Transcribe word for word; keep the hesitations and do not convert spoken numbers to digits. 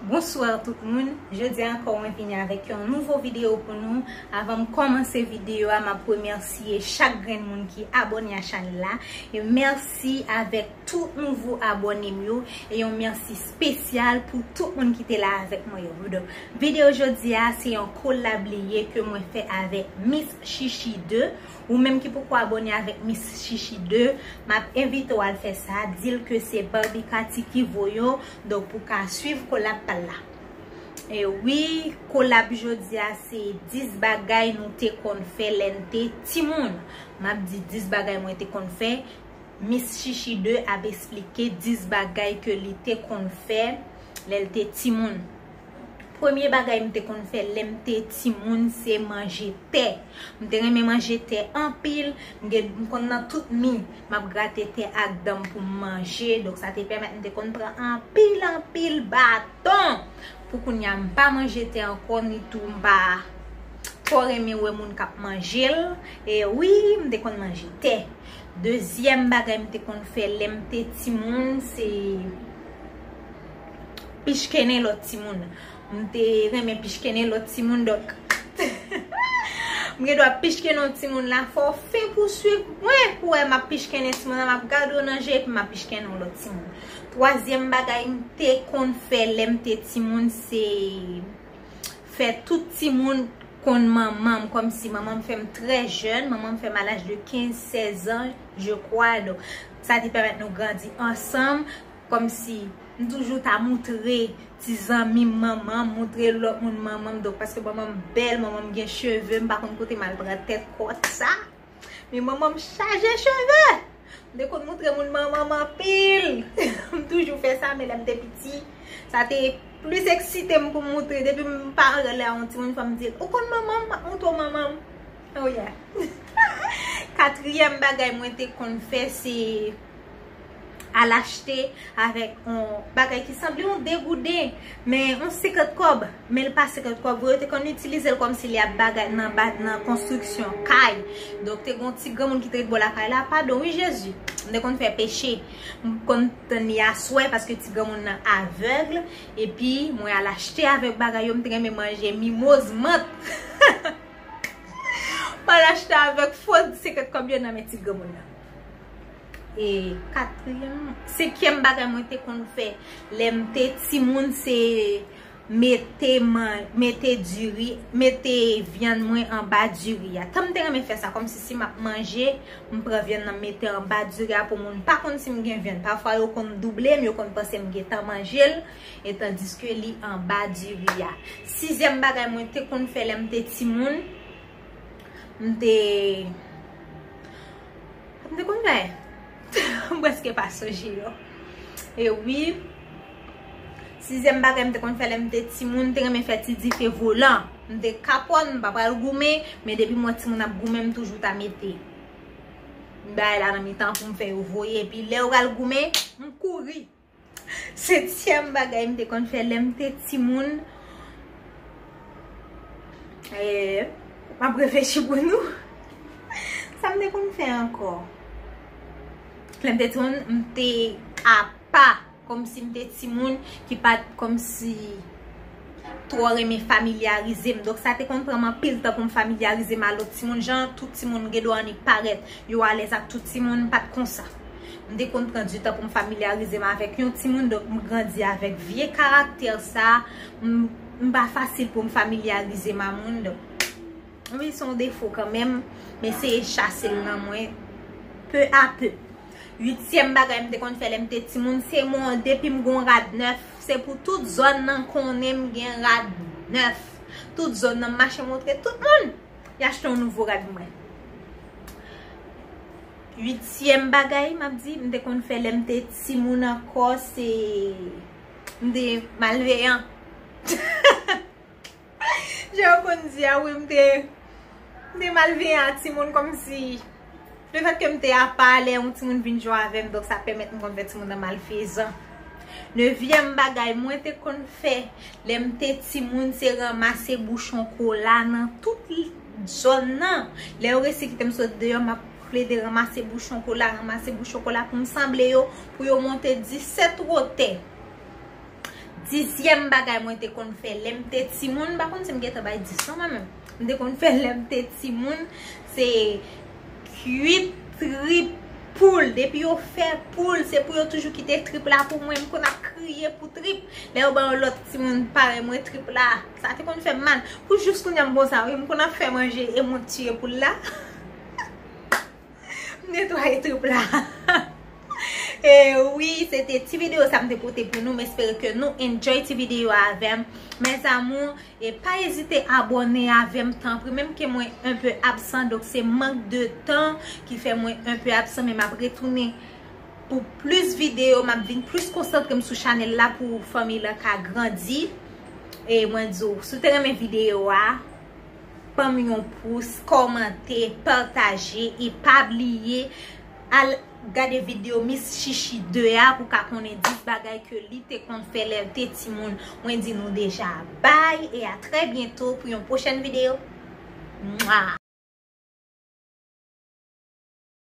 Bonswa tout moun. Jodi a ankò mwen vini avèk yon nouvo videyo pou nou. Avan m kòmanse videyo a, m ap remèsye chak grenn moun ki abòne a chanèl la. E mèsi avèk tout nouvo abòne m yo. E yon mèsi espesyal pou tout moun ki te la avèk mwen yo. Donk, videyo jodi a se yon kolab li ye ke mwen fè avèk Miss Chichi de. Ou menm ki poko abòne avèk Miss Chichi de, m ap envite w al fè sa, di l ke se Barbie Katy ki voye w, donk pou w ka swiv kolab pa l la. E wi, kolab jodi a se dis bagay nou te konn fè lè n te timoun. M ap di dis bagay mwen te konn fè. Miss Chichi de ap esplike dis bagay ke li te konn fè lè l te timoun. Premye bagay m te konn fè lè m te timoun se manje tè. M te renmen manje tè anpil. M gen, m konn nan tout mi, m ap grate tè ak dan m pou m manje. Donk sa te pèmèt m te konn pran anpil, anpil baton. Pou kounye a, m pa manje tè ankò, ni tou m pa twò renmen wè moun k ap manje l. E wi, m te konn manje tè. Dezyèm bagay m te konn fè lè m te timoun, se pichkennen lòt timoun. M te renmen pichkennen lòt timoun, donk m gen dwa pichkennen yon timoun la, fò w fen pou swiv mwen pou wè m ap pichkennen timoun la, m ap gade w nan je epi m ap pichkennen yon lòt timoun. Twazyèm bagay m te konn fè lè m te timoun, se fè tout timoun konn manman m, kòmsi manman m fè m trè jèn, manman m fè m a laj de kenz, sèz an, je kwa. Donk, sa te pèmèt nou grandi ansanm, kòmsi m toujou ta moutre ti zanmi m manman m, moutre lòt moun manman m. Donk, paske manman m bèl, manman m gen cheve, m pa konn kote m al pran tèt kòt sa. Men manman m chaje cheve. M te konn moutre moun manman m anpil. M toujou fè sa, men lè m te piti, sa te plis eksite m pou m moutre. Depi m parèt la yon timoun, fò m di l, "Ou konn manman m?" M ap moutre w manman m. Oh yeah. Katriyèm bagay mwen te konn fè, se al achte avèk yon bagay ki sanble yon degouden, men yon senkant kòb, men l pa senkant kòb vre, yo te konn itilize l kòmsi li ap bagay nan ba-, nan konstriksyon kay. Donk, te gen yon ti granmoun ki te ret bò lakay la, padon wi Jezi, m te konn fè peche. M konn tann li aswè paske ti granmoun nan avèg, epi mwen al achte avèk bagay yo, m te renmen manje mimoz, mant. M al achte avèk fo senkant kòb yo nan men ti granmoun nan. E katriyèm, senkyèm bagay mwen te konn fè lè m te timoun, se mete man-, mete diri, mete vyann mwen anba diri a. Tan m te renmen fè sa, kòmsi si m ap manje, m pran vyann nan m mete anba diri a pou moun pa konn si m gen vyann. Pafwa yo konn double m, yo konn panse m gentan manje l, e tandiske li anba diri a. Sizyèm bagay mwen te konn fè lè m te timoun, m te, m te konn fè. M prèske pa sonje yo. E wi, sizyèm bagay m te konn fè lè m te timoun, m te renmen fè ti dife volan. M te kapòn, m pa pral goumen, men depi m wè timoun ap goumen, m toujou ta mete bagay la nan mitan pou m fè yo voye. Epi lè yo pral goumen, m kouri. Setyèm bagay m te konn fè lè m te timoun, eh, m ap reflechi pou nou. Sa m te konn fè ankò? Lè m te timoun, m te apa, kòmsi m te timoun ki pa t kòmsi twò renmen familyarize m. Donk, sa te konn pran m anpil tan pou m familyarize m a lòt timoun. Jan tout timoun gen dwa annik parèt yo alèz ak tout timoun, m pa t konsa. M te konn pran ditan pou m familyarize m avèk yon timoun, donk m grandi avèk vye karaktè sa. M, m pa fasil pou m familyarize m a moun, donk, wi, se yon defo kanmenm, m eseye chase l nan mwen, pe a pe. Uityèm bagay m te konn fè lè m te timoun, se mwen, depi m gon rad nèf, se pou tout zòn nan konnen m gen rad nèf. Tout zòn nan m mache montre tout moun. Y achte yon nouvo rad mwen. Uityèm bagay, m ap di, m te konn fè lè m te timoun ankò, se m te malveyan. Jan yo konn di a, wi, m te, m te malveyan a timoun, kòmsi lefètke m te apa, lè yon timoun vin jwe avè m, donk sa pèmèt m konn fè timoun nan malfezan. Nevyèm bagay mwen te konn fè lè m te timoun, se ranmase bouchon kola nan tout zòn nan. Lè yo resi kite m sot deyò, m ap plede ranmase bouchon kola, ranmase bouchon kola pou m sanble yo, pou yo monte disèt wotè. Dizyèm bagay mwen te konn fè lè m te timoun, m pa konn si m gentan bay dis non mwen menm. M te konn fè lè m te timoun, se kwit trip poul. Depi yo fè poul, se pou yo toujou kite trip la pou mwen. M konn ap kriye pou trip. Lè yo ban yon lòt timoun parèy mwen trip la, sa te konn fè m mal. Pou jis kounye a m konsa, wi, m konn ap fè manje e mwen tiye poul la. M netwaye trip la. E wi, se te ti videyo sa m te pote pou nou. M espere ke nou enjoy ti videyo a avè m. Mes amours, e pa ezite abòne avè m, tanpri. Menm ke mwen enpe absan, donk se mank de tan ki fè mwen enpe absan, men m ap retounen pou plis videyo. M ap vin plis konsantre m sou chanèl la pou fanmi la ka grandi. E mwen di w, si w te renmen videyo a, ban m yon pous, kòmante, pataje, e pa bliye al gade videyo Miss Chichi de a pou ka konnen dis bagay ke li te konn fè lè l te timoun. Mwen di nou deja bay, e a trè byento pou yon pwochèn videyo. Mwa!